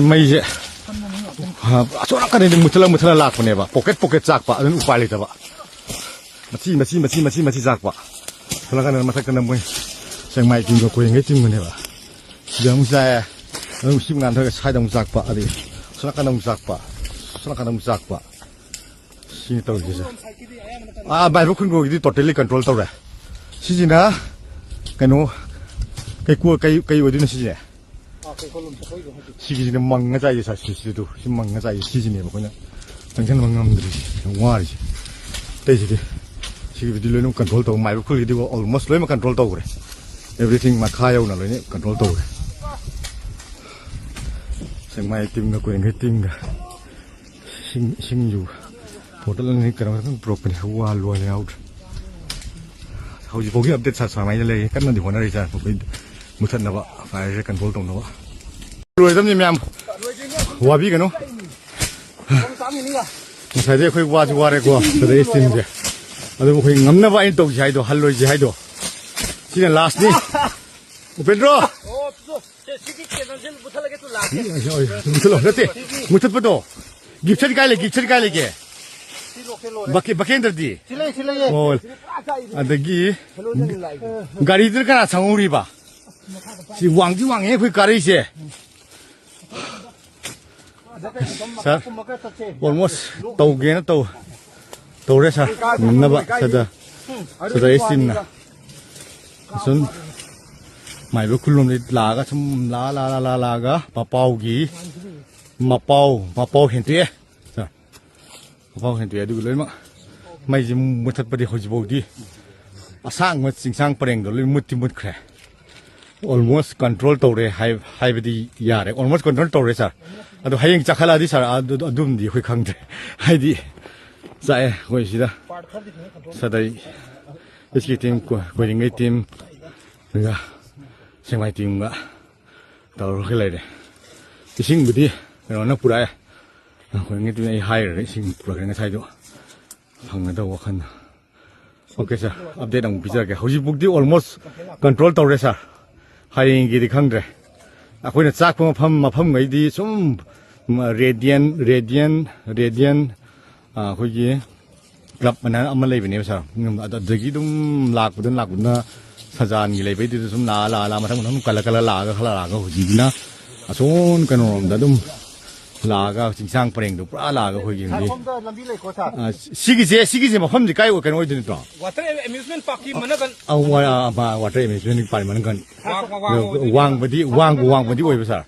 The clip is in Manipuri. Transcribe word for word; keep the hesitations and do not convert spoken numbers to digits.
ꯃꯩꯁꯦ ꯑꯁꯣꯝ ꯅꯥꯀꯟꯗꯩ ꯃꯨꯊꯠꯂ ꯃꯨꯊꯠꯂ ꯂꯥꯛꯄꯅꯦꯕ, ꯄꯣꯀꯦꯠ ꯄꯣꯀꯦꯠ ꯆꯥꯛꯄ, ꯑꯗꯨꯅ ꯎꯄꯥꯏ ꯂꯩꯇꯕ꯫ ꯃꯆꯤ ꯃꯆꯤ ꯃꯆꯤ ꯃꯆꯤ ꯃꯆꯤ ꯆꯥꯛꯄ꯫ ꯁꯣꯝ ꯅꯥꯀꯟꯗ ꯃꯊꯛꯇꯅ ꯃꯣꯏ ꯆꯦꯡꯃꯥꯏ ꯇꯤꯡꯕ, ꯀꯣꯏꯔꯦꯡꯒꯩ ꯇꯤꯡꯕꯅꯦꯕ꯫ ꯁꯤꯗ ꯑꯃꯨꯛ ꯆꯥꯏꯌꯦ꯫ ꯑꯗꯨꯝ ꯁꯤ ꯉꯥꯟꯊꯔꯒ ꯁ꯭ꯋꯥꯏꯗ ꯑꯃꯨꯛ ꯆꯥꯛꯄ, ꯑꯗꯩ ꯁꯣꯝ ꯅꯥꯀꯟꯗ ꯑꯃꯨꯛ ꯆꯥꯛꯄ, ꯁꯣꯝ ꯅꯥꯀꯟꯗ ꯑꯃꯨꯛ ꯆꯥꯛꯄ꯫ ꯁꯤꯅꯤ ꯇꯧꯔꯤꯁꯦ꯫ ꯑꯥ ꯃꯥꯏꯕ ꯈꯨꯟꯒꯣꯒꯤꯗꯤ totally control ꯇꯧꯔꯦ꯫ ꯁꯤꯁꯤꯅ ꯀꯩꯅꯣ, ꯀꯩꯀꯣ-, ꯀꯩ, ꯀꯩ ꯑꯣꯏꯗꯣꯏꯅꯣ ꯁꯤꯁꯦ? ꯁꯤꯒꯤꯁꯤꯅ ꯃꯪꯉ ꯆꯥꯏꯁꯦ, ꯁꯥ-, ꯁꯤ, ꯁꯤꯗꯨ, ꯁꯤ ꯃꯪꯉ ꯆꯥꯏꯁꯦ, ꯁꯤꯁꯤꯅꯦꯕ ꯑꯩꯈꯣꯏꯅ ꯆꯪꯁꯟꯕ ꯉꯝꯗ꯭ꯔꯤꯁꯦ, ꯌꯥꯝ ꯋꯥꯔꯤꯁꯦ꯫ ꯑꯇꯩꯁꯤꯗꯤ, ꯁꯤꯒꯤꯕꯨꯗꯤ ꯂꯣꯏꯅ control ꯇꯧ, ꯃꯥꯏꯕ ꯈꯨꯜꯒꯤꯗꯤ almost ꯂꯣꯏꯅꯃꯛ control ꯇꯧꯈ꯭ꯔꯦ꯫ Everything ꯃꯈꯥ ꯌꯧꯅ ꯂꯣꯏꯅ control ꯇꯧꯈ꯭ꯔꯦ꯫ ꯁꯦꯛꯃꯥꯏ ꯇꯤꯝꯒ ꯀꯣꯏꯔꯦꯡꯒꯩ ꯇꯤꯝꯒ꯫ ꯏꯁꯤꯡ, ꯏꯁꯤꯡꯁꯨ ꯕꯣꯇꯜ ꯑꯅꯤ ꯀꯩꯅꯣ ꯈꯛꯇꯪ ꯄꯨꯔꯛꯄꯅꯦ, ꯋꯥ ꯂꯣꯏꯅ ꯌꯥꯎꯗ꯭ꯔꯦ꯫ ꯍꯧꯖꯤꯛꯐꯥꯎꯒꯤ update ꯁꯥ-, ꯁꯨꯃꯥꯏꯅ ꯂꯩꯔꯤ, ꯀꯟꯅꯗꯤ ꯍꯣꯠꯅꯔꯤ ꯖꯥꯠꯅꯤ, ꯑꯩꯈꯣꯏ ꯃꯨꯊꯠꯅꯕ, fire ꯁꯦ control ꯇꯧꯅꯕ꯫ ꯂꯣꯏꯔꯗꯕꯅꯤ ꯃꯌꯥꯝ, ꯋꯥꯕꯤꯒꯅꯨ꯫ ꯉꯁꯥꯏꯗꯩ ꯑꯩꯈꯣꯏ ꯋꯥꯁꯨ ꯋꯥꯔꯦꯀꯣ, ꯑꯗꯩ ꯏꯁꯇꯤꯝꯁꯦ꯫ ꯑꯗꯨꯕꯨ ꯑꯩꯈꯣꯏ ꯉꯝꯅꯕ ꯑꯩꯅ ꯇꯧꯁꯤ ꯍꯥꯏꯗꯣ, ꯍꯜꯂꯣꯏꯁꯤ ꯍꯥꯏꯗꯣ, ꯁꯤꯅ last ꯅꯤ꯫ ꯎꯄꯦꯟꯗ꯭ꯔꯣ! ꯁꯤꯒꯤ ꯀꯦꯟꯗꯜꯁꯦ ꯃꯨꯊꯠꯂꯒꯦ ꯇꯨ ꯂꯥꯛꯀꯦ꯫ ꯃꯨꯊꯠꯂꯣ, ꯅꯠꯇꯦ, ꯃꯨꯊꯠꯄꯗꯣ꯫ ꯒꯤꯞꯁꯟ ꯀꯥꯏ ꯂꯩ? ꯒꯤꯞꯁꯟ ꯀꯥꯏ ꯂꯩꯒꯦ? ꯁꯤ ꯂꯣꯀꯦꯜ ꯂꯣꯏꯔꯦ꯫ ꯕꯀꯦ-, ꯕꯀꯦꯟꯗ꯭ꯔꯗꯤ? ꯁꯤ ꯂꯩ, ꯁꯤ ꯂꯩꯌꯦ꯫ ꯑꯣ, ꯑꯗꯒꯤ ꯍꯦꯂꯣꯖꯟ ꯂꯥꯏꯠ꯫ ꯒꯥꯔꯤꯗꯨꯅ ꯀꯅꯥ ꯁꯪꯍꯧꯔꯤꯕ? ꯁꯤ ꯋꯥꯡꯗꯤ ꯋꯥꯡꯉꯦ ꯑꯩꯈꯣꯏ ꯀꯥꯔꯛꯏꯁꯦ꯫ ꯁꯥꯔ, almost ꯇꯧꯒꯦꯅ ꯇꯧ-, ꯇꯧꯔꯦ ꯁꯥꯔ, ꯉꯝꯅꯕ ꯁꯗ-, ꯁꯗ ꯑꯦꯁ ꯇꯤꯝꯅ꯫ ꯑꯁꯨꯝ ꯃꯥꯏꯕ ꯈꯨꯜꯂꯣꯝꯗꯒꯤ ꯂꯥꯛꯑꯒ ꯁꯨꯝ ꯂꯥ-, ꯂꯥ-, ꯂꯥ-, ꯂꯥ-, ꯂꯥꯛꯑꯒ ꯃꯄꯥꯎꯒꯤ, ꯃꯄꯥꯎ, ꯃꯄꯥꯎ ꯍꯦꯟꯇꯣꯛꯑꯦ ꯁꯥꯔ꯫ ꯃꯄꯥꯎ ꯍꯦꯟꯇꯣꯛꯑꯦ, ꯑꯗꯨꯒ ꯂꯣꯏꯅꯃꯛ ꯃꯩꯁꯦ ꯃꯨꯊꯠꯄꯗꯤ ꯍꯧꯖꯤꯛꯐꯥꯎꯗꯤ ꯑꯁꯥꯡꯕ ꯆꯤꯡꯁꯥꯡ ꯄꯔꯦꯡꯗꯣ ꯂꯣꯏ ꯃꯨꯠꯇꯤ ꯃꯨꯠꯈ꯭ꯔꯦ꯫ Almost control ꯇꯧꯔꯦ ꯍꯥꯏ-, ꯍꯥꯏꯕꯗꯤ ꯌꯥꯔꯦ꯫ Almost control ꯇꯧꯔꯦ ꯁꯥꯔ꯫ ꯑꯗꯣ ꯍꯌꯦꯡ ꯆꯥꯈꯠꯂꯛꯑꯗꯤ ꯁꯥꯔ, ꯑꯗꯨ, ꯑꯗꯨꯝꯗꯤ ꯑꯩꯈꯣꯏ ꯈꯪꯗ꯭ꯔꯦ꯫ ꯍꯥꯏꯗꯤ ꯆꯥꯛꯑꯦ ꯑꯩꯈꯣꯏ ꯁꯤꯗ ꯁꯗꯩ ꯑꯦꯁ ꯀꯦ ꯇꯤꯝ, ꯀꯣ-, ꯀꯣꯏꯔꯦꯡꯒꯩ ꯇꯤꯝ, ꯑꯗꯨꯒ ꯁꯦꯛꯃꯥꯏ ꯇꯤꯝꯒ ꯇꯧꯔꯒ ꯂꯩꯔꯦ꯫ ꯏꯁꯤꯡꯕꯨꯗꯤ ꯀꯩꯅꯣꯅ ꯄꯨꯔꯛꯑꯦ꯫ ꯀꯣꯏꯔꯦꯡꯒꯩ ꯇꯤꯝꯅ ꯑꯩ ꯍꯥꯏꯈ꯭ꯔꯦ, ꯏꯁꯤꯡ ꯄꯨꯔꯛꯈ꯭ꯔꯦ ꯉꯁꯥꯏꯗꯣ꯫ ꯐꯪꯒꯗꯧꯕ ꯋꯥꯈꯜꯗ꯫ Okay ꯁꯥꯔ, update ꯑꯃꯨꯛ ꯄꯤꯖꯔꯛꯀꯦ꯫ ꯍꯧꯖꯤꯛꯐꯥꯎꯗꯤ almost control ꯇꯧꯔꯦ ꯁꯥꯔ꯫ ꯍꯌꯦꯡꯒꯤꯗꯤ ꯈꯪꯗ꯭ꯔꯦ꯫ ꯑꯩꯈꯣꯏꯅ ꯆꯥꯛꯄ ꯃꯐꯝ, ꯃꯐꯝꯈꯩꯗꯤ ꯁꯨꯝ ꯔꯦꯗꯤꯌꯟ ꯔꯦꯗꯤꯌꯟ ꯔꯦꯗꯤꯌꯟ ꯑꯩꯈꯣꯏꯒꯤ ꯀ꯭ꯂꯕ ꯑꯅ ꯑꯃ ꯂꯩꯕꯅꯦꯕ ꯁꯥꯔ꯫ ꯎꯝ, ꯑꯗ-, ꯑꯗꯨꯗꯒꯤ ꯑꯗꯨꯝ ꯂꯥꯛꯄꯗꯨꯅ ꯂꯥꯛꯄꯗꯨꯅ ꯁꯖꯥꯟꯒꯤ ꯂꯩꯕꯩꯗꯨꯗ ꯁꯨꯝ ꯂꯥꯛꯑ ꯂꯥꯛꯑ ꯂꯥꯛꯑ ꯃꯊꯪ ꯃꯊꯪ ꯀꯜꯂ ꯀꯜꯂ ꯂꯥꯛꯑꯒ ꯈꯜꯂ ꯂꯥꯛꯑꯒ ꯍꯧꯖꯤꯛꯅ ꯑꯁꯣꯝ ꯀꯩꯅꯣꯔꯣꯝꯗ ꯑꯗꯨꯝ ꯂꯥꯛꯑꯒ ꯆꯤꯡꯁꯥꯡ ꯄꯔꯦꯡꯗꯣ ꯄꯨꯔꯥ ꯂꯥꯛꯑꯒ ꯑꯩꯈꯣꯏꯒꯤ ꯍꯧꯖꯤꯛ ꯁꯣꯝꯗ ꯂꯝꯕꯤ ꯂꯩꯀꯣ ꯁꯥꯔ꯫ ꯑ, ꯁꯤꯒꯤꯁꯦ ꯁꯤꯒꯤꯁꯦ ꯃꯐꯝꯁꯦ ꯀꯥꯏ ꯑꯣꯏ-, ꯀꯩꯅꯣ ꯑꯣꯏꯗꯣꯏ ꯅꯠꯇ꯭ꯔꯣ? ꯋꯥꯇꯔ ꯑꯦꯝ-, ꯑꯦꯃ꯭ꯌꯨꯁꯃꯦꯟ ꯄꯥꯔꯛꯀꯤ ꯃꯅꯥꯀꯟ꯫ ꯑ, ꯋꯥ-, ꯑ, ꯃꯥ-, ꯋꯥꯇꯔ ꯑꯦꯃ꯭ꯌꯨꯁꯃꯦꯟ ꯄꯥꯔꯛ ꯃꯅꯥꯀꯟ꯫ ꯋꯥꯡ-, ꯋꯥꯡ-, ꯋꯥꯡ ꯑꯣꯏꯗꯣꯏꯅꯤ꯫ ꯋꯥꯡꯕꯗꯤ ꯋꯥꯡꯕꯨ ꯋꯥꯡꯕꯗꯤ ꯑꯣꯏꯕ ꯁꯥꯔ꯫